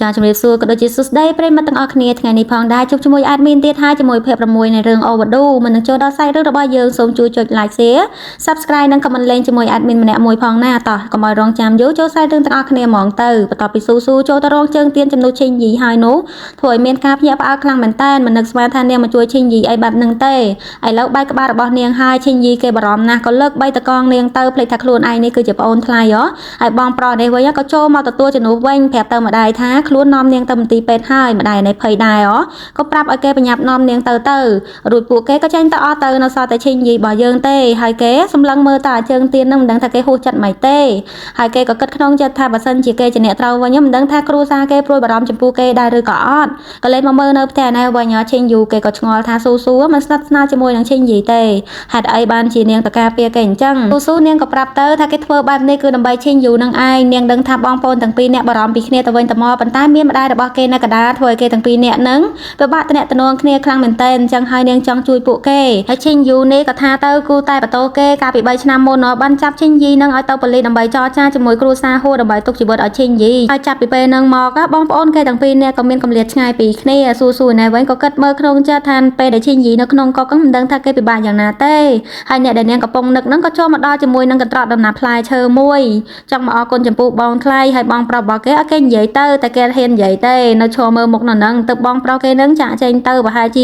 ចាជំរាបសួរក៏ដូចជាសួស្តីប្រិយមិត្តទាំងអស់គ្នាថ្ងៃនេះផងដែរជួបជាមួយ admin ទៀតហើយជាមួយភាព6នៃរឿង Overdue មុននឹងចូលដល់សាច់រឿងរបស់យើងសូមជួយចុច like share subscribe និង comment លេងជាមួយ admin ម្នាក់មួយផងណាតោះកុំឲ្យរងចាំយូរចូលសាច់រឿងទាំងអស់គ្នាហ្មងទៅបន្ទាប់ពីស៊ូស៊ូចូលទៅរងជើងទៀនជំនួសឈិញយីហើយនោះធ្វើឲ្យមានការភ្ញាក់ផ្អើលខ្លាំងមែនតើមិននឹកស្មានថានាងមកជួយឈិញយីអីបែបហ្នឹងទេឥឡូវបែកក្បាលរបស់នាងហើយឈិញយីគេបារម្ភណាស់ក៏លើកបីតកងនាងទៅភ្លេចថាខ្លួនឯងនេះគឺជាប្អូនថ្លៃហ៎ហើយបងប្រុសនេះវិញក៏ចូលមកទទួលជំនួសវិញប្រាប់ទៅម្ដាយថាខ្លួននាំនាងទៅមន្ទីរពេទ្យហើយម្ដាយនេះភ័យដែរហ៎ក៏ប្រាប់ឲ្យគេប្រញាប់នាំនាងទៅទៅរួចពួកគេក៏ចេញទៅអស់ទៅនៅសល់តែឈិញយីរបស់យើងទេហើយគេសម្លឹងមើលតាជើងទៀននឹងមិនដឹងថាគេហួសចិត្តមិនទេហើយគេក៏គិតក្នុងចិត្តថាបើសិនជាគេជាអ្នកត្រូវវិញមិនដឹងថាគ្រួសារគេព្រួយបារម្ភចំពោះគេដែរឬក៏អត់ក៏លេមកមើលនៅផ្ទះនេះវិញឈិញយូគេក៏ឆ្ងល់ថាស៊ូស៊ូមិនស្និទ្ធស្នាលជាមួយនឹងឈិញយីទេហេតុអីបានជានាងតការពារគេអញ្ចឹងស៊ូស៊ូនាងក៏ប្រាប់ទៅថាគេធ្វើបែបនេះគឺដើម្បីឈិញយូនឹងឯងនាងដឹងថាបងប្អូនទាំងពីរនាក់បារម្ភពីគ្នាទៅវិញទៅមកប៉ុន្តែមានម្ដាយរបស់គេនៅកណ្ដាលធ្វើឲ្យគេទាំងពីរនាក់នឹងពិបាកតំណងគ្នាខ្លាំងមែនទែនអញ្ចឹងហើយនាងចង់ជួយពួកគេហើយឈិញយូនេះក៏ថាទៅគូតែបន្ទោគេកាលពី3ឆ្នាំមុនបានចាប់ឈិញយីនឹងឲ្យទៅប៉ូលីសដើម្បីចរចាជាមួយគ្រួសារហួរដើម្បីទុកជីវិតឲ្យឈិញយីហើយចាប់ពីពេលហ្នឹងមកបងប្អូនគេទាំងពីរនាក់ក៏មានកម្រិតឆ្ងាយពីគ្នាស៊ូស៊ូណែវិញក៏គិតមើលក្នុងចិត្តថាពេលដែលឈិញយីនៅក្នុងកុកមិនដឹងថាគេពិបាកយ៉ាងណាទេហើយអ្នកដែលនាងកំពុងនឹកហ្នឹងក៏ចូលមកដល់ជាមួយនឹងកន្ត្រកដំណាប់ផ្លែឈើមួយចង់មកអរគុណចំពោះបងថ្លៃហើយបងប្រុសរបស់គេឲ្យគេនិយាយទៅតែគេហ៊ាននិយាយទេនៅឈរមើលមុខនៅហ្នឹងទៅបងប្រុសគេនឹងចាក់ចេញទៅប្រហែលជ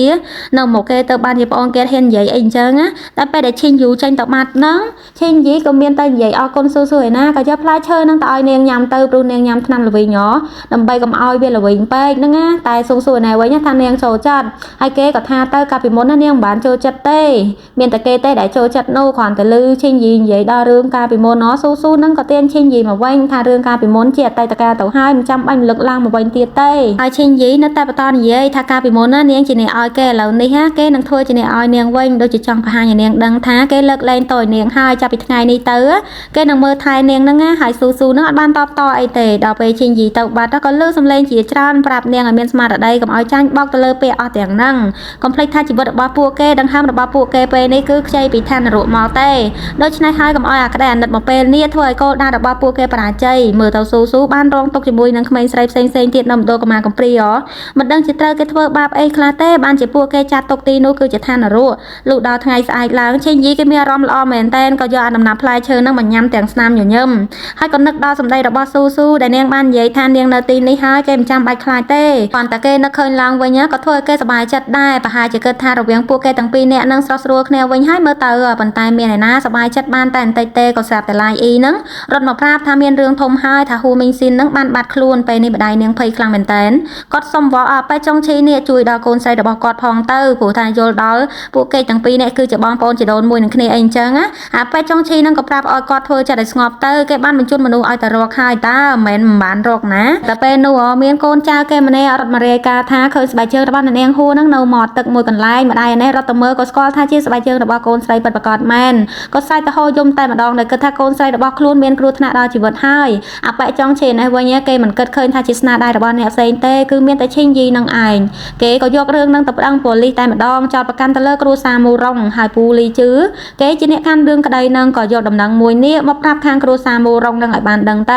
ានៅមុខគេទៅបានជាប្អូនគេហ៊ាននិយាយអីអញ្ចឹងណាតែពេលដែលឈិញយូចេញទៅបាត់ហ្នឹងឈិញយីក៏មានតែនិយាយអរគុណស៊ូស៊ូឯណាក៏យកផ្លែឈើហ្នឹងទៅឲ្យនាងញ៉ាំទៅព្រោះនាងញ៉ាំថ្នាំល្វីងហ៎ដើម្បីកុំឲ្យវាល្វីងពេកហ្នឹងណាតែស៊ូស៊ូឯណាវិញថានាងចូលចិត្តហើយគេក៏ថាទៅកាលពីមុនណានាងមិនបានចូលចិត្តទេមានតែគេទេដែលចូលចិត្តនោះគ្រាន់តែលឺឈិញយីនិយាយដល់រឿងកាលពីមុនណស៊ូស៊ូហ្នឹងក៏ទាញឈិញយីមកវិញថារឿងកាលពីមុនជាអតីតកាលទៅហើយមិនចាំបាច់រំលឹកឡើងមកវិញទៀតទេហើយឈិញយីនៅតែបន្តនិយាយថាកាលពីមុនណានាងជាអ្នកឲ្យគេឥឡូវនេះណាគេនឹងធ្វើជាអ្នកឲ្យនាងវិញដូចជាចង់បង្ហាញឲ្យនាងដឹងថាគេលើកលែងតឲ្យនាងហើយចាប់ពីថ្ងៃនេះទៅគេនឹងមើលថែនាងហ្នឹងណាហើយស៊ូស៊ូហ្នឹងអត់បានតបតអីទេដល់ពេលឈិញយីទៅបាត់ក៏លើសំឡេងជាច្រើនប្រាប់នាងឲ្យមានស្មារតីកុំឲ្យចាញ់បោកទៅលើពាក្យអស់ទាំងហ្នឹងកុំភ្លេចថាជីវិតរបស់ពួកគេដង្ហើមរបស់ពួកគេពេលនេះគឺខ្ចីពីឋាននរកមកទេដូច្នេះហើយកុំឲ្យអាក្តីអាណិតមកពេលនេះធ្វើឲ្យកូនដាររបស់ពួកគេបរាជ័យមើលទៅស៊ូស៊ូបានរងទុកជាមួយនឹងក្មេងស្រីផ្សេងៗទៀតនៅមណ្ឌលកម្មាកំព្រាមិនដឹងជាត្រូវគេធ្វើបាបអីខ្លះទេបានជាពួកគេចាត់ទុកទីនោះគឺជាឋាននរកលុះដល់ថ្ងៃស្អែកឡើងឈិញយីគេមានអារម្មណ៍ល្អមែនតែនក៏យកអាដំណាប់ផ្លែឈើនឹងមកញ៉ាំទាំងស្នាមញញឹមហើយក៏នឹកដល់សម្ដីរបស់ស៊ូស៊ូដែលនាងបាននិយាយថានាងនៅទីនេះហើយគេមិនចាំបាច់ខ្លាចទេគ្រាន់តែគេនឹកឃើញឡើងវិញក៏ធ្វើឲ្យគេសប្បាយចិត្តដែរប្រហែលជាគិតថារវាងពួកគេទាំងពីរនាក់នឹងស្រស់ស្រួលគ្នាវិញហើយមើលទៅប៉ុន្តែមានឯណាសប្បាយចិត្តបានតែបន្តិចទេក៏ស្រាប់តែឡាយអ៊ីនឹងរត់មកប្រាប់ថាមានរឿងធំហើយថាហ៊ូមីងស៊ីននឹងបានបាត់ខ្លួនពេលនេះម្ដាយនាងភ័យខ្លាំងមែនតើគាត់សុំវល់អប៉េចុងឈីនេះជួយដល់កូនស្រីរបស់គាត់ផងទៅព្រោះថាយល់ដល់ពួកគេទាំងពីរនេះគឺជាបងប្អូនជីដូនមួយនឹងគ្នាអីអញ្ចឹងណាអាប៉េចុងឈីនឹងក៏ប្រាប់ឲ្យគាត់ធ្វើចិត្តឲ្យស្ងប់ទៅគេបានបញ្ជូនមនុស្សឲ្យទៅរកហើយតើមិនមែនមិនបានរកណាតែពេលនោះមានកូនចៅគេម្នាក់រត់មករាយការណ៍ថាឃើញស្បែកជើងរបស់នាងហ៊ូនឹងនៅមាត់ទឹកមួយកន្លែងម្ដាយនេះរត់ទៅមើលក៏ស្គាល់ថាជាស្បែកជើងរបស់កូនស្រីពិតប្រាកដមែនក៏ស្រែកទៅហូរយំតែម្ដងដោយគិតថាកូនស្រីរបស់ខ្លួនមានគ្រោះថ្នាក់ដល់ជីវិតហើយអាប៉ែចង់ឆេនេះវិញគេមិនគិតឃើញថាជាស្នាដៃរបស់អ្នកផ្សេងទេគឺមានតែឈិញយីនឹងឯងគេក៏យករឿងនឹងទៅប្តឹងប៉ូលីសតែម្ដងចោទប្រកាន់ទៅលើគ្រួសារមូរុងហើយពូលីជឺគេជាអ្នកកាន់រឿងក្តីនឹងក៏យកដំណឹងមួយនេះមកប្រាប់ខាងគ្រួសារមូរុងនឹងឲ្យបានដឹងទ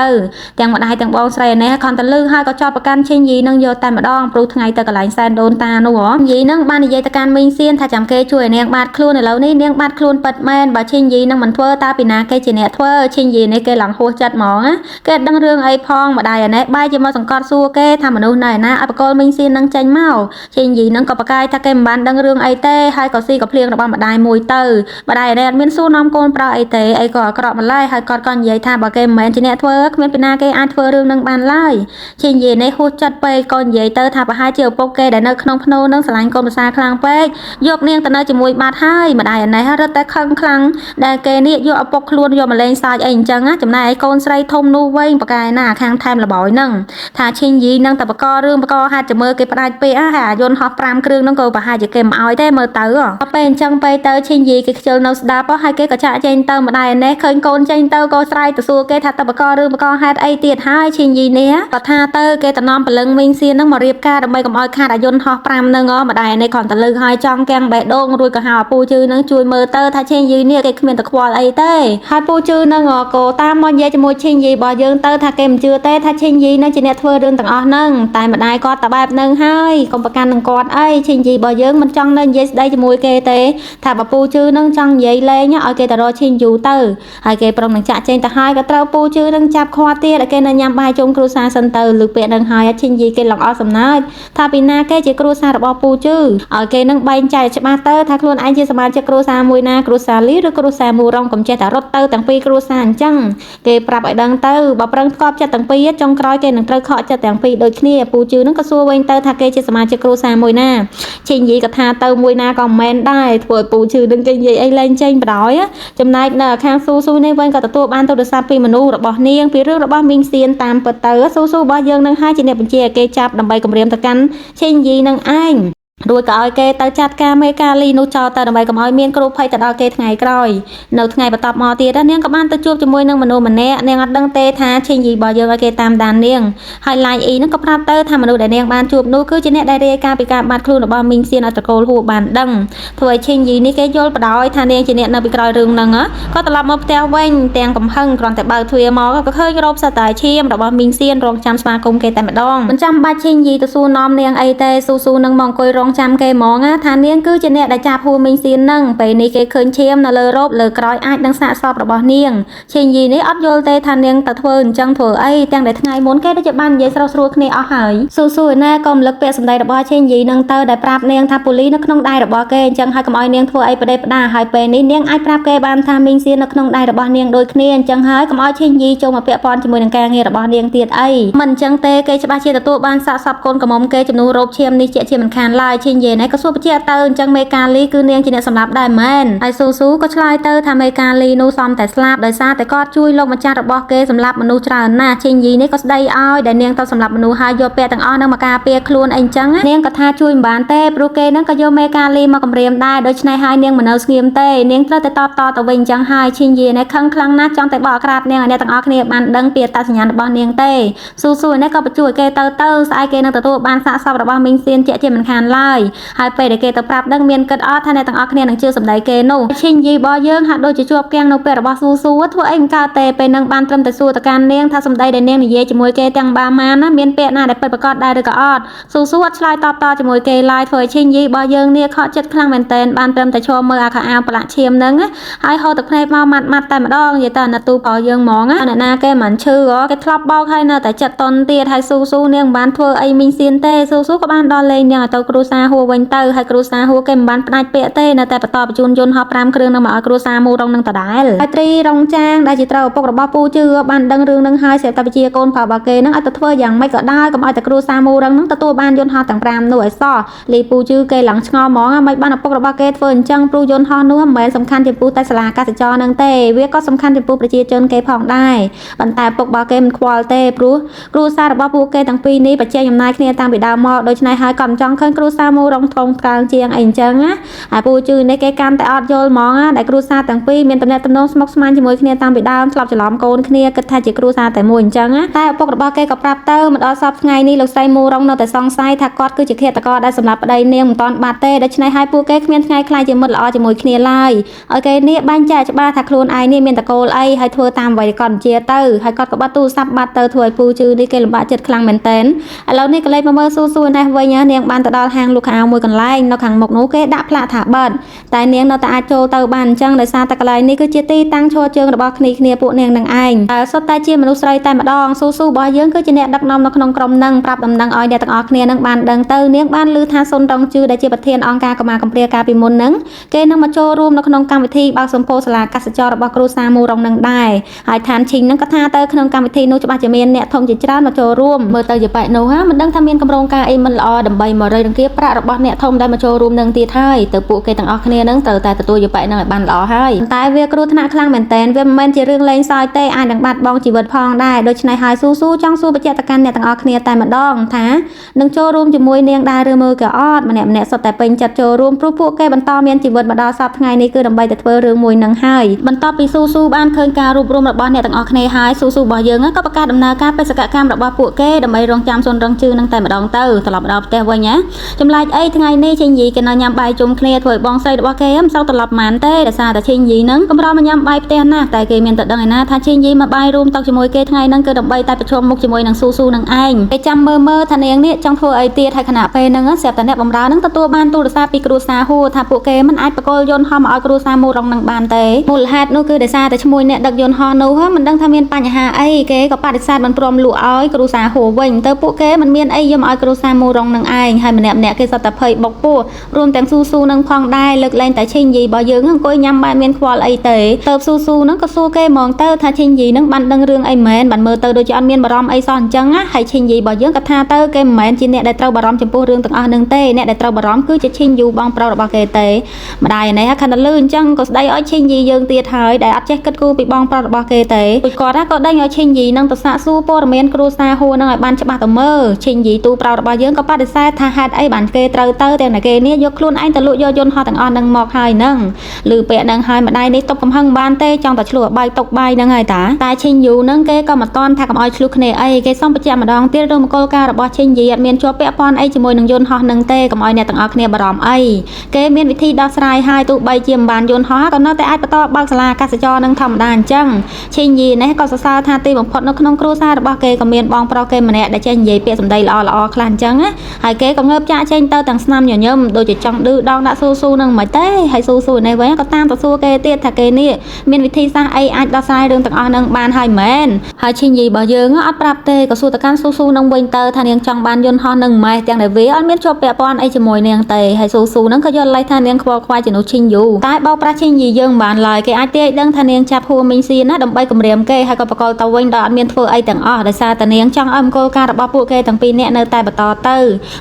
ៅទាំងម្ដាយទាំងបងស្រីនេះខំទៅលឺហើយក៏ចោទប្រកាន់ឈិញយីនឹងយកតែម្ដងព្រោះថ្ងៃទៅកន្លែងសែនដូនតានោះយីនឹងបាននិយាយទៅកាន់មីងសៀនថាចាំគេជួយឲ្យនាងបាត់ខ្លួនឥឡូវនេះនាងបាត់ខ្លួនពិតមែនបើឈិញយីនឹងមិនធ្វើតើពីណាគេជាអ្នកធ្វើឈិញយីនេះគេឡើងហួសចិត្តហ្មងណាគេដឹងរឿងអីផងម្ដាយអានេះបែរជាមកសង្កត់សួរគេថាមនុស្សនៅឯណាឲ្យបកលមីងសៀននឹងចេញមកឈិញយីនឹងក៏ប្រកាយថាគេមិនបានដឹងរឿងអីទេហើយក៏ស៊ីក៏ភ្លៀងរបស់ម្ដាយមួយទៅម្ដាយអានេះអត់មានសួរនាំកូនប្រុសអីទេអីក៏អាក្រក់ម្ល៉េះហើយគាត់ក៏និយាយថាបើគេមិនមែនជាអ្នកធ្វើគ្មានពីណាគេអាចធ្វើរឿងនឹងបានឡើយឈិញយីនេះហួសចិត្តពេកក៏និយាយទៅថាប្រហែលជាឪពុកគេដែលនៅក្នុងភ្នូនឹងស្រឡាញ់កូនប្រសាខ្លាំងពេកយកនាងទៅនៅជាមួយបាត់ហើយម្ដាយអានេះរត់តែខឹងខ្លាំងដែលគេនេះយកឪពុកខ្លួនយកមកលេងសើចអីអញ្ចឹងណាចំណែកឯកូនស្រីធំនោះវិញប្រកែណាខាងថែមលបយហ្នឹងថាឈិញយីនឹងតែបករឿងបកហេតុចាំមើលគេផ្ដាច់ពេកហើយអាយន្តហោះ5គ្រឿងហ្នឹងក៏ប្រហែលជាគេមិនអោយទេមើលទៅពេលអញ្ចឹងពេលទៅឈិញយីគេខ្ជិលនៅស្ដាប់ហើយគេក៏ចាក់ចេញទៅម្ដាយនេះឃើញកូនចេញទៅក៏ស្រែកទៅសួរគេថាទៅបករឿងបកហេតុអីទៀតហើយឈិញយីនេះក៏ថាទៅគេតំណំព្រលឹងមីងសៀនហ្នឹងមករៀបការដើម្បីកុំឲ្យខាតអាយន្តហោះ5ហ្នឹងម្ដាយនេះគ្រាន់តែលឺហើយចង់កាំងបេះដូងរួចក៏ហៅអាពូជឺនឹងជួយមើលទៅថាឈិញយីនេះគេគ្មានតែខ្វល់អីទេហើយពូជឺនឹងក៏តាមមកនិយាយជាមួយឈិញយីរបស់យើងទៅថាគេមិនជឿទេថាឈិញយីនឹងជាអ្នកធ្វើ ធ្វើរឿងទាំងអស់ហ្នឹងតែម្ដាយគាត់តែបែបហ្នឹងហើយកុំប្រកាន់នឹងគាត់អីឈិញយីរបស់យើងមិនចង់នៅនិយាយស្ដីជាមួយគេទេថាបើពូជឺនឹងចង់និយាយលេងឲ្យគេទៅរកឈិញយូទៅហើយគេប្រុងនឹងចាក់ចេញទៅហើយក៏ត្រូវពូជឺនឹងចាប់ខាត់ទៀតឲ្យគេនៅញ៉ាំបាយជុំគ្រួសារសិនទៅលើពាក្យនឹងហើយឈិញយីគេឡងអស់សំណើចថាពីណាគេជាគ្រួសាររបស់ពូជឺឲ្យគេនឹងបែងចែកច្បាស់ទៅថាខ្លួនឯងជាសមាជិកគ្រួសារមួយណាគ្រួសារលីឬគ្រួសារមូរងកុំចេះតែរត់ទៅទាំងពីរគ្រួសារអញ្ចឹងគេប្រាប់ឲ្យដឹងទៅបើប្រឹងផ្គប់ចិត្តទាំងពីរចុងក្រោយគេនឹងត្រូវខកចិត្តទាំងពីរដូចគ្នាពូជឺនឹងក៏សួរវិញទៅថាគេជាសមាជិកគ្រួសារមួយណាឈិញយីក៏ថាទៅមួយណាក៏មិនមែនដែរធ្វើឲ្យពូជឺនឹងគេនិយាយអីលែងចេញបណ្ដោយចំណែកនៅខាងស៊ូស៊ូនេះវិញក៏ទទួលបានទូរស័ព្ទពីមនុស្សរបស់នាងពីរឿងរបស់មីងសៀនតាមពិតទៅស៊ូស៊ូរបស់យើងនឹងហើយជាអ្នកបញ្ជាឲ្យគេចាប់ដើម្បីគម្រាមទៅកាន់ឈិញយីនឹងឯងរួចក៏ឲ្យគេទៅចាត់ការមេកាលីនោះចោលទៅដើម្បីកុំឲ្យមានគ្រោះភ័យទៅដល់គេថ្ងៃក្រោយនៅថ្ងៃបន្ទាប់មកទៀតនាងក៏បានទៅជួបជាមួយនឹងមនុស្សម្នាក់នាងអត់ដឹងទេថាឈិញយីរបស់យើងឲ្យគេតាមដាននាងហើយឡាយអ៊ីនឹងក៏ប្រាប់ទៅថាមនុស្សដែលនាងបានជួបនោះគឺជាអ្នកដែលរាយការណ៍ពីការបាត់ខ្លួនរបស់មីងសៀនឲ្យត្រកូលហួរបានដឹងធ្វើឲ្យឈិញយីនេះគេយល់បដោយថានាងជាអ្នកនៅពីក្រោយរឿងហ្នឹងក៏ត្រឡប់មកផ្ទះវិញទាំងកំហឹងគ្រាន់តែបើកទ្វារមកក៏ឃើញរោបសតែឈាមរបស់មីងសៀនរងចាំស្វាគមន៍គេតែម្ដងមិនចាំបាច់ឈិញយីទៅសួរនាំនាងអីទេស៊ូស៊ូនឹងមកអង្គុយរងចាំគេហ្មងថានាងគឺជាអ្នកដែលចាប់ហួរមីងសៀននឹងពេលនេះគេឃើញឈាមនៅលើរ៉ូបលើក្រោយអាចនឹងសាកសពរបស់នាងឈិញយីនេះអត់យល់ទេថានាងទៅធ្វើអញ្ចឹងធ្វើអីទាំងដែលថ្ងៃមុនគេដូចជាបាននិយាយស្រុះស្រួលគ្នាអស់ហើយស៊ូស៊ូឯណាក៏រំលឹកពាក្យសម្ដីរបស់ឈិញយីនឹងទៅដែលប្រាប់នាងថាប៉ូលីសនៅក្នុងដៃរបស់គេអញ្ចឹងហើយកុំឲ្យនាងធ្វើអីប្រដេប្រដាហើយពេលនេះនាងអាចប្រាប់គេបានថាមីងសៀននៅក្នុងដៃរបស់នាងដូចគ្នាអញ្ចឹងហើយកុំឲ្យឈិញយីចូលមកពាក់ព័ន្ធជាមួយនឹងការងាររបស់នាងទៀតអីមិនអញ្ចឹងទេគេច្បាស់ជាទទួលបានសាកសពកូនក្រមុំគេជំនួសរោបឈាមនេះជាមិនខានឡើយឈិញយីនេះក៏សួរបញ្ជាក់ទៅអញ្ចឹងមេកាលីគឺនាងជាអ្នកសម្លាប់ដែរមែនហើយស៊ូស៊ូក៏ឆ្លើយទៅថាមេកាលីនោះសមតែស្លាប់ដោយសារតែគាត់ជួយលោកម្ចាស់របស់គេសម្លាប់មនុស្សច្រើនណាស់ឈិញយីនេះក៏ស្ដីឲ្យដែលនាងទៅសម្លាប់មនុស្សហើយយកពាក្យទាំងអស់នឹងមកការពារខ្លួនអីអញ្ចឹងនាងក៏ថាជួយមិនបានទេព្រោះគេនឹងក៏យកមេកាលីមកគម្រាមដែរដូច្នេះហើយនាងមិននៅស្ងៀមទេនាងត្រូវតែតបតទៅវិញអញ្ចឹងហើយឈិញយីនេះខឹងខ្លាំងណាស់ចង់តែបកក្រាបនាងឲ្យអ្នកទាំងអស់គ្នាបានដឹងពីអត្តសញ្ញាណរបស់នាងទេស៊ូស៊ូនេះក៏បញ្ជួយគេទៅទៅស្អែកគេនឹងទទួលបានសាកសពរបស់មីងសៀនជាជាមិនខានឡើយហើយពេលដែលគេទៅប្រាប់ដឹងមានគិតអត់ថាអ្នកទាំងអស់គ្នានឹងជឿសម្ដីគេនោះឈិញយីរបស់យើងហាក់ដូចជាជាប់គាំងនៅពេលរបស់ស៊ូស៊ូធ្វើអីមិនកើតទេពេលនឹងបានត្រឹមតែសួរទៅកាន់នាងថាសម្ដីដែលនាងនិយាយជាមួយគេទាំងបាម៉ានណាមានពាក្យណាដែលពិតប្រាកដដែរឬក៏អត់ស៊ូស៊ូអត់ឆ្លើយតបតជាមួយគេឡើយធ្វើឲ្យឈិញយីរបស់យើងនេះខកចិត្តខ្លាំងមែនទែនបានត្រឹមតែឈរមើលអាខោអាវប្រឡាក់ឈាមហ្នឹងហើយហូរទឹកភ្នែកមកម៉ាត់ម៉ាត់តែម្ដងនិយាយទៅអាណិតទូប្រុសយើងហ្មងអ្នកណាគេមិនឈឺហ៎គេធ្លាប់បោកហើយនៅតែចិត្តតន់ទៀតហើយស៊ូស៊ូនាងមិនបានធ្វើអីមីងសៀនទេស៊ូស៊ូក៏បានដល់លេងនាងឲ្យទៅគ្រួសារហួរវិញទៅហើយគ្រួសារហួរគេមិនបានផ្ដាច់ពាក្យទេនៅតែបន្តបញ្ជូនយន្តហោះ5គ្រឿងនឹងមកឲ្យគ្រួសារមូរងនឹងដដែលហើយត្រីរងចាងដែលជាត្រូវឪពុករបស់ពូជឿបានដឹងរឿងនឹងហើយស្រាប់តែវិជាកូនប្រុសរបស់គេនឹងឲ្យទៅធ្វើយ៉ាងម៉េចក៏ដោយកុំឲ្យតែគ្រួសារមូរងនឹងទទួលបានយន្តហោះទាំង5នោះឲ្យសោះលីពូជឿគេឡើងឆ្ងល់ហ្មងមិនបានឪពុករបស់គេធ្វើអញ្ចឹងព្រោះយន្តហោះនោះមិនមែនសំខាន់ចំពោះតែសាលាកសិចរនឹងទេវាក៏សំខាន់ចំពោះប្រជាជនគេផងដែរប៉ុន្តែឪពុករបស់គេមិនខ្វល់ទេព្រោះគ្រួសាររបស់ពួកគេទាំងពីរនេះបច្ចេកអំណាចគ្នាតាំងពីដើមមកដូច្នេះហើយក៏មិនចង់ឃើញគ្រួសារមូរងថងថ្កើងជាងអីអញ្ចឹងណាហើយពូជឿនេះគេកាន់តែអត់យល់ហ្មងណាដែលគ្រួសារទាំងពីរមានតំណែងតំណងស្មុគស្មាញជាមួយគ្នាតាំងពីដើមធ្លាប់ច្រឡំកូនគ្នាគិតថាជាគ្រួសារតែមួយអញ្ចឹងណាតែឪពុករបស់គេក៏ប្រាប់ទៅមកដល់សប្តាហ៍ថ្ងៃនេះលោកស្រីមូរងនៅតែសង្ស័យថាគាត់គឺជាឃាតករដែលសម្លាប់ប្តីនាងមិនទាន់បាត់ទេដូច្នេះហើយពួកគេគ្មានថ្ងៃខ្លាចជាមិត្តល្អជាមួយគ្នាឡើយឲ្យគេនេះបែងចែកច្បាស់ថាខ្លួនឯងនេះមានតកូលអីហើយធ្វើតាមអ្វីគាត់បញ្ជាទៅហើយគាត់ក៏បាត់ទូរស័ព្ទបាត់ទៅធ្វើឲ្យពូជឿនេះគេលំបាកចិត្តខ្លាំងមែនទែនឥឡូវនេះក៏លេខមកមើលស៊ូស៊ូនេះវិញនាងបានទៅដល់ហាងលក់ខោអាវមួយកន្លែងនៅខាងមុខនោះគេដាក់ផ្លាកថាបិទតែនាងនៅតែអាចចូលទៅបានអញ្ចឹងដោយសារតែកន្លែងនេះគឺជាទីតាំងឈរជើងរបស់គ្នាគ្នាពួកនាងនឹងឯងតែសុទ្ធតែជាមនុស្សស្រីតែម្ដងស៊ូស៊ូរបស់យើងគឺជាអ្នកដឹកនាំនៅក្នុងក្រុមនឹងប្រាប់ដំណឹងឲ្យអ្នកទាំងអស់គ្នានឹងបានដឹងទៅនាងបានឮថាសុនរងជឺដែលជាប្រធានអង្គការកម្មាកំព្រាកាលពីមុននឹងគេនឹងមកចូលរួមនៅក្នុងកម្មវិធីបើកសម្ពោធសាលាកសិចររបស់គ្រួសារមូរងនឹងដែរហើយឋានឈីងនឹងក៏ថាទៅក្នុងកម្មវិធីនោះច្បាស់ជាមានអ្នកធំជាច្រើនមកចូលរួមមើលទៅជាប៉ែកនោះហាមិនដឹងថាមានកម្រងការអីមិនល្អដើម្បីមករៃរង្គៀប្រាក់របស់អ្នកធំដែលមកចូលរួមនឹងទៀតហើយទៅពួកគេទាំងអស់គ្នានឹងត្រូវតែទទួលយប៉ែកនឹងឲ្យបានល្អហើយតែវាគ្រោះថ្នាក់ខ្លាំងមែនទែនវាមិនមែនជារឿងលេងសើចទេអាចនឹងបាត់បង់ជីវិតផងដែរដូច្នេះហើយស៊ូស៊ូចង់សួរបញ្ជាក់ទៅកាន់អ្នកទាំងអស់គ្នាតែម្ដងថានឹងចូលរួមជាមួយនាងដែរឬមើលក៏អត់ម្នាក់ម្នាក់សុទ្ធតែពេញចិត្តចូលរួមព្រោះពួកគេបន្តមានជីវិតមកដល់សប្តាហ៍ថ្ងៃនេះគឺដើម្បីតែធ្វើរឿងមួយនឹងហើយបន្ទាប់ពីស៊ូស៊ូបានឃើញការរួបរวมរបស់អ្នកទាំងអស់គ្នាហើយស៊ូស៊ូរបស់យើងក៏បង្កើតដំណើរការបេសកកម្មរបស់ពួកគេដើម្បីរងចាំសុនរងជឿនឹងតែម្ដងទៅត្រឡប់ដល់ផ្ទះវិញណាចម្ ចម្លែកអីថ្ងៃនេះឈិញយីគេនៅញ៉ាំបាយជុំគ្នាធ្វើឲ្យបងស្រីរបស់គេមិនសូវត្រឡប់ម៉ានទេដោយសារតែឈិញយីហ្នឹងកម្រមកញ៉ាំបាយផ្ទះណាស់តែគេមានតែដឹងឯណាថាឈិញយីមកបាយរួមតុជាមួយគេថ្ងៃហ្នឹងគឺដើម្បីតែប្រឈមមុខជាមួយនឹងស៊ូស៊ូនឹងឯងគេចាំមើលមើលថានាងនេះចង់ធ្វើអីទៀតហើយខណៈពេលហ្នឹងស្រាប់តែអ្នកបម្រើហ្នឹងទទួលបានទូរស័ព្ទពីគ្រួសារហួរថាពួកគេមិនអាចបកគលយន្តហោះមកឲ្យគ្រួសារមូរងនឹងបានទេមូលហេតុនោះគឺដោយសារតែឈ្មោះអ្នកដឹកយន្តហោះនោះមិនដឹងថាមានបញ្ហាអីគេក៏បដិសេធមិនព្រមលក់ឲ្យគ្រួសារហួរវិញទៅពួកគេមិនមានអីយកមកឲ្យគ្រួសារមូរងនឹងឯងហើយម្នាក់ម្នាក់គេសត្វតែភ័យបុកពោះរួមទាំងស៊ូស៊ូនឹងផងដែរលើកលែងតែឈិញយីរបស់យើងអង្គុយញ៉ាំបាយមានខ្វល់អីទេទៅស៊ូស៊ូនឹងក៏សួរគេហ្មងទៅថាឈិញយីនឹងបានដឹងរឿងអីមែនបានមើលទៅដូចជាអត់មានបារម្ភអីសោះអញ្ចឹងណាហើយឈិញយីរបស់យើងក៏ថាទៅគេមិនមែនជាអ្នកដែលត្រូវបារម្ភចំពោះរឿងទាំងអស់នឹងទេអ្នកដែលត្រូវបារម្ភគឺជាឈិញយូបងប្រុសរបស់គេទេម្ដាយនេះខណ្ឌលឺអញ្ចឹងក៏ស្ដីឲ្យឈិញយីយើងទៀតហើយដែលអត់ចេះគិតគូរពីបងប្រុសរបស់គេទេពួកគាត់ក៏ដេញឲ្យឈិញយីនឹងទៅសាកសួរព័ត៌មានគ្រួសារហួរនឹងឲ្យបានច្បាស់ទៅមើលឈិញយីទូប្រុសរបស់យើងក៏បដិសេធថាហេតុអីបានគេត្រូវទៅទាំងតែគេនេះយកខ្លួនឯងទៅលក់យកយន្តហោះទាំងអស់នឹងមកហើយនឹងឮពាក្យនឹងហើយម្ដាយនេះទប់កំហឹងបានទេចង់តែឆ្លោះបាយតុកបាយនឹងហើយតាតែឈិញយូនឹងគេក៏មិនតន់ថាកុំឲ្យឆ្លោះគ្នាអីគេសុំបញ្ជាក់ម្ដងទៀតរឿងមង្គលការរបស់ឈិញយីអត់មានជាប់ពាក់ព័ន្ធអីជាមួយនឹងយន្តហោះនឹងទេកុំឲ្យអ្នកទាំងអស់គ្នាបារម្ភអីគេមានវិធីដោះស្រាយហើយទោះបីជាមិនបានយន្តហោះក៏នៅតែអាចបន្តបើកសាលាកសិចរនឹងធម្មតាអញ្ចឹងឈិញយីនេះក៏សរសើរថាទីបំផុតនៅក្នុងគ្រួសាររបស់គេក៏មានបងប្រុសគេម្នាក់ដែលចេះនិយាយពាក្យសម្ដីល្អល្អខ្លះអញ្ចឹងណាហើយគេក៏ងើបចាក់ចេញទៅទាំងស្នាមញញឹមដូចជាចង់ឌឺដងដាក់ស៊ូស៊ូនឹងមិនទេហើយស៊ូស៊ូនេះវិញក៏តាមទៅសួរគេទៀតថាគេនេះមានវិធីសាស្ត្រអីអាចដោះស្រាយរឿងទាំងអស់នឹងបានហើយមែនហើយឈិញយីរបស់យើងអត់ប្រាប់ទេក៏សួរទៅកាន់ស៊ូស៊ូនឹងវិញទៅថានាងចង់បានយន្តហោះនឹងម៉េះទាំងដែលវាអត់មានជាប់ពាក់ព័ន្ធអីជាមួយនាងទេហើយស៊ូស៊ូនឹងក៏យល់លេសថានាងខ្វល់ខ្វាយជំនួសឈិញយូតែបោកប្រាស់ឈិញយីយើងមិនបានឡើយគេអាចទាយដឹងថានាងចាប់ហួមីងសៀនណាដើម្បីគម្រាមគេហើយក៏បកលទៅវិញដោយអត់មានធ្វើអីទាំងអស់ដោយសារតែនាងចង់ឲ្យមង្គលការរបស់ពួកគេទាំងពីរនាក់នៅតែបន្តទៅ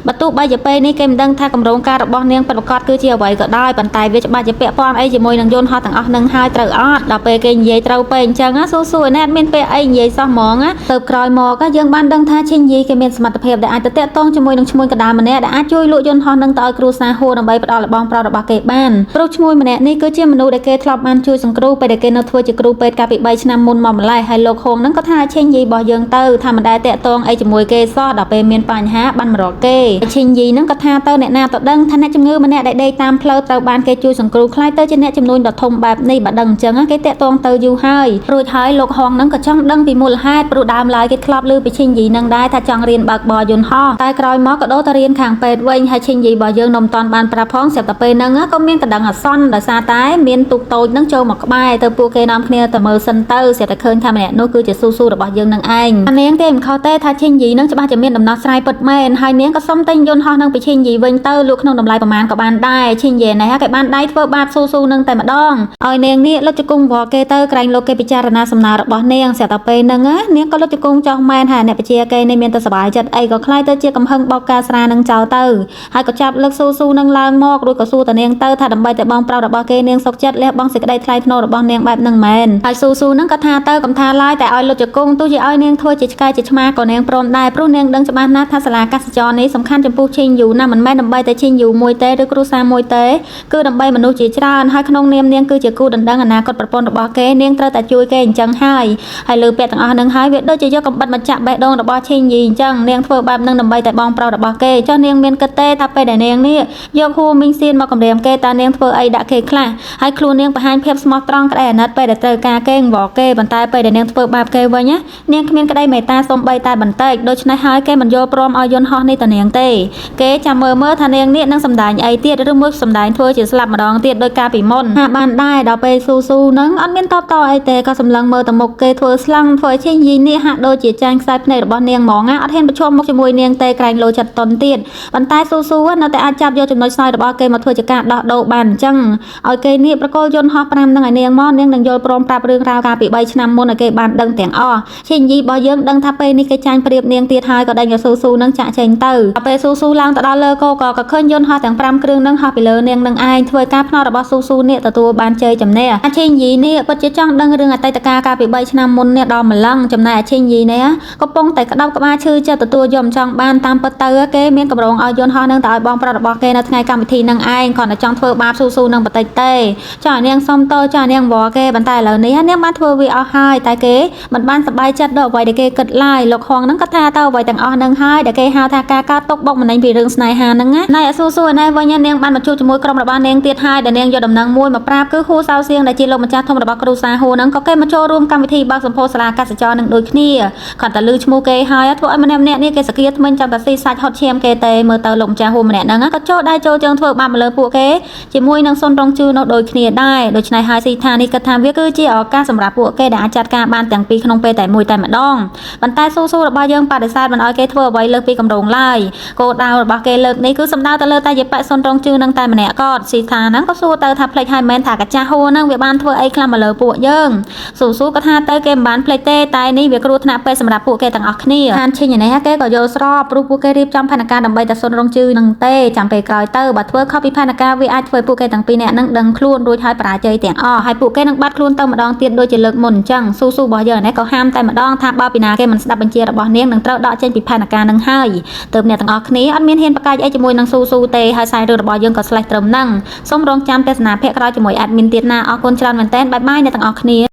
បើទោះបីជាពេលនេះគេមិនដឹងថាគម្រោងការរបស់នាងពិតប្រាកដគឺជាអ្វីក៏ដោយប៉ុន្តែវាច្បាស់ជាពាក់ព័ន្ធអីជាមួយនឹងយន្តហោះទាំងអស់នឹងហើយត្រូវអត់ដល់ពេលគេនិយាយត្រូវពេកអញ្ចឹងស៊ូស៊ូឯនេះអត់មានពេលអីនិយាយសោះហ្មងទៅក្រោយមកយើងបានដឹងថាឈិញយីគេមានសមត្ថភាពដែលអាចទៅតាក់ទងជាមួយនឹងឈ្មួញកណ្ដាលម្នាក់ដែលអាចជួយលក់យន្តហោះនឹងទៅឲ្យគ្រួសារហួរដើម្បីផ្ដល់របស់ប្រុសរបស់គេបានព្រោះឈ្មួញម្នាក់នេះគឺជាមនុស្សដែលគេធ្លាប់បានជួយសង្គ្រោះពេលដែលគេនៅធ្វើជាគ្រូពេទ្យកាលពី3ឆ្នាំមុនមកម្លេះហើយលោកហងនឹងក៏ថាឈិញយីរបស់យើងទៅថាមិនដែលតាក់ទងអីជាមួយគេសោះដល់ពេលមានបញ្ហាបានមករកគេឈិញយីនឹងក៏ថាទៅអ្នកណាទៅដឹងថាអ្នកជំងឺម្នាក់ដែលដេកតាមផ្លូវត្រូវបានគេជួយសង្គ្រោះខ្លាយទៅជាអ្នកជំនួញដ៏ធំបែបនេះបើដឹងអញ្ចឹងគេតាក់ទងទៅយូរហើយរួចហើយលោកហងនឹងក៏ចង់ដឹងពីមូលហេតុព្រោះដើមឡើយគេធ្លាប់ឮពីឈិញយីនឹងដែរថាចង់រៀនបើកបរយន្តហោះតែក្រោយមកក៏ដូរទៅរៀនខាងពេទ្យវិញហើយឈិញយីរបស់យើងនៅមិនទាន់បានប្រាប់ផងស្រាប់តែពេលហ្នឹងក៏មានកណ្ដឹងអាសន្នដោយសារតែមានទូកតូចនឹងចូលមកក្បែរទៅពួកគេនាំគ្នាទៅមើលសិនទៅស្រាប់តែឃើញថាម្នាក់នោះគឺជាស៊ូស៊ូរបស់យើងនឹងឯងនាងទេមិនខុសទេថាឈិញយីនឹងច្បាស់ជាមានដំណោះស្រាយពិតមែនហើយនាងក៏សុំទិញយន្តហោះនឹងពីឈិញយីវិញទៅលក់ក្នុងតម្លៃប្រមាណក៏បានដែរឈិញយីនេះគេបានដៃធ្វើបាបស៊ូស៊ូនឹងតែម្ដងឲ្យនាងនេះលុតជង្គង់វល់គេទៅក្រែងលោកគេពិចារណាសំណើរបស់នាងស្រាប់តែពេលហ្នឹងនាងក៏លុតជង្គង់ចោះមែនហើយអ្នកបជាគេនេះមានតែសบายចិត្តអីក៏ខ្លាយទៅជាកំហឹងបោកការស្រានឹងចោលទៅហើយក៏ចាប់លើកស៊ូស៊ូនឹងឡើងមករួចក៏សួរតានាងទៅថាដើម្បីតែបងប្រុសរបស់គេនាងសុខចិត្តលះបង់សេចក្តីថ្លៃថ្នូររបស់នាងបែបហ្នឹងមែនហើយស៊ូស៊ូនឹងក៏ថាទៅកំថាឡើយតែឲ្យលុតជង្គង់ទោះជាឲ្យនាងធ្វើជាឆ្កែជាឆ្មាក៏នាងព្រមដែរព្រោះនាងដឹងច្បាស់ណាស់ថាសាលាកសិចរនេះសំខាន់ចំពោះឈិញយូណាស់មិនមែនដើម្បីតែឈិញយូមួយទេឬគ្រួសារមួយទេគឺដើម្បីមនុស្សជាច្រើនហើយក្នុងនាមនាងគឺជាគូដណ្ដឹងអនាគតប្រពន្ធរបស់គេនាងត្រូវតែជួយគេអញ្ចឹងហើយហើយលើពាក្យទាំងអស់ហ្នឹងហើយវាដូចជាយកកំបិតមកចាក់បេះដូងរបស់ឈិញយីអញ្ចឹងនាងធ្វើបែបហ្នឹងដើម្បីតែបងប្រុសរបស់គេចុះនាងមានគិតទេថាពេលដែលនាងនេះយកហួមីងសៀនមកគម្រាមគេតើនាងធ្វើអីដាក់គេខ្លះហើយខ្លួននាងបង្ហាញភាពស្មោះត្រង់ក្តីអាណិតពេលដែលត្រូវការគេអង្វរគេប៉ុន្តែពេលដែលនាងធ្វើបាបគេវិញណានាងគ្មានក្តីមេត្តាសូម្បីតែបន្តិចដូច្នេះហើយគេមិនយល់ព្រមឲ្យយន្តហោះនេះទៅនាងទេគេចាំមើលមើលថានាងនេះនឹងសម្ដែងអីទៀតឬមួយសម្ដែងធ្វើជាស្លាប់ម្ដងទៀតដោយការពីមុនហាបានដែរដល់ពេលស៊ូស៊ូនឹងអត់មានតបតអីទេក៏សម្លឹងមើលទៅមុខគេធ្វើស្លឹងធ្វើឈិញយីនេះហាក់ដូចជាចាញ់ខ្សែភ្នែករបស់នាងហ្មងណាអត់ហ៊ានប្រឈមមុខជាមួយនាងទេក្រែងលោចិត្តតន់ទៀតប៉ុន្តែស៊ូស៊ូនៅតែអាចចាប់យកចំណុចស្នើរបស់គេមកធ្វើជាការដោះដូរបានអញ្ចឹងឲ្យគេនេះប្រកល់យន្តហោះ5នឹងឲ្យនាងមកនាងនឹងយល់ព្រមប្រាប់រឿងរ៉ាវកាលពី3ឆ្នាំមុនឲ្យគេបានដឹងទាំងអស់ឈិញយីរបស់យើងដឹងថាពេលនេះគេចាញ់ប្រៀបនាងទៀតហើយក៏ដេញឲ្យស៊ូស៊ូនឹងចាក់ចេញទៅដល់ពេលស៊ូស៊ូឡើងទៅដល់លើគោក៏ឃើញយន្តហោះទាំង5គ្រឿងនឹងហោះពីលើនាងនឹងឯងធ្វើការផ្នត់របស់ស៊ូស៊ូនេះទទួលបានជ័យជំនះអាឈិញយីនេះពិតជាចង់ដឹងរឿងអតីតកាលកាលពី3ឆ្នាំមុននេះដល់ម្លឹងចំណែកអាឈិញយីនេះកំពុងតែក្តោបក្បាលឈឺចិត្តទទួលយកមិនចង់បានតាមពិតទៅគេមានកម្រងឲ្យយន្តហោះនឹងទៅឲ្យបងប្រុសរបស់គេនៅថ្ងៃកម្មវិធីនឹងឯងគ្រាន់តែចង់ធ្វើបាបស៊ូស៊ូនឹងបន្តិចទេចង់ឲ្យនាងសុំតចង់ឲ្យនាងវល់គេប៉ុន្តែឥឡូវនេះនាងបានធ្វើវាអស់ហើយតែគេមិនបានសប្បាយចិត្តដល់អ្វីដែលគេគិតឡើយលោកហងនឹងក៏ថាទៅអ្វីទាំងអស់នឹងហើយដែលគេហៅថាការកើតទុកបុកម្នេញពីរឿងស្នេ ស្នេហាហ្នឹងណាណែអស៊ូស៊ូឯនេះវិញនាងបានមកជួបជាមួយក្រុមរបស់នាងទៀតហើយដែលនាងយកដំណឹងមួយមកប្រាប់គឺហ៊ូសៅសៀងដែលជាលោកម្ចាស់ធំរបស់គ្រូសាហ៊ូហ្នឹងក៏គេមកចូលរួមកម្មវិធីបើកសម្ពោធសាលាកសិចរនឹងដូចគ្នាគាត់តែលឺឈ្មោះគេហើយធ្វើឲ្យម្នាក់ម្នាក់នេះគេសគាថ្មិញចាំតែស៊ីសាច់ហត់ឈាមគេទេមើលទៅលោកម្ចាស់ហ៊ូម្នាក់ហ្នឹងក៏ចូលដែរចូលជើងធ្វើបាបមកលើពួកគេជាមួយនឹងសុនរងជឺនោះដូចគ្នាដែរដូច្នេះហើយស៊ីថានេះគាត់ថាវាគឺជាឱកាសសម្រាប់ពួកគេដែលអាចចាត់ការបានទាំងពីរក្នុងពេលតែមួយតែម្ដងប៉ុន្តែស៊ូស៊ូរបស់យើងបដិសេធមិនឲ្យគេធ្វើអ្វីលើសពីកម្រងឡើយគោលដៅរបស់គេលើកនេះគឺសំដៅទៅលើតែយប៉សុនរងជឺនឹងតែម្នាក់គាត់ស៊ីថាហ្នឹងក៏សួរទៅថាភ្លេចហើយមែនថាកាចាស់ហួរហ្នឹងវាបានធ្វើអីខ្លះមកលើពួកយើងស៊ូស៊ូក៏ថាទៅគេមិនបានភ្លេចទេតែនេះវាគ្រោះថ្នាក់ពេកសម្រាប់ពួកគេទាំងអស់គ្នាហានឈិញនេះគេក៏យល់ស្របព្រោះពួកគេរៀបចំផែនការដើម្បីតែសុនរងជឺនឹងទេចាំពេលក្រោយទៅបើធ្វើខុសពីផែនការវាអាចធ្វើពួកគេទាំងពីរនាក់នឹងដឹងខ្លួនរួចហើយបរាជ័យទាំងអស់ហើយពួកគេនឹងបាត់ខ្លួនទៅម្ដងទៀតដូចជាលើកមុនអញ្ចឹងស៊ូស៊ូរបស់យើងនេះក៏ហាមតែម្ដងថាបើពីណាគេមិនស្ដាប់បញ្ជារបស់នាងនឹងត្រូវដកចេញពីផែនការនឹងហើយទើបអ្នកទាំងអស់គ្នាអត់មានហ៊ានប្រកែកអីជាមួយនឹងស៊ូស៊ូទេហើយខ្សែរឿងរបស់យើងក៏ស្លេះត្រឹមហ្នឹងសូមរងចាំទស្សនាភាគក្រោយជាមួយ admin ទៀតណាអរគុណច្រើនមែនតើ bye bye អ្នកទាំងអស់គ្នា។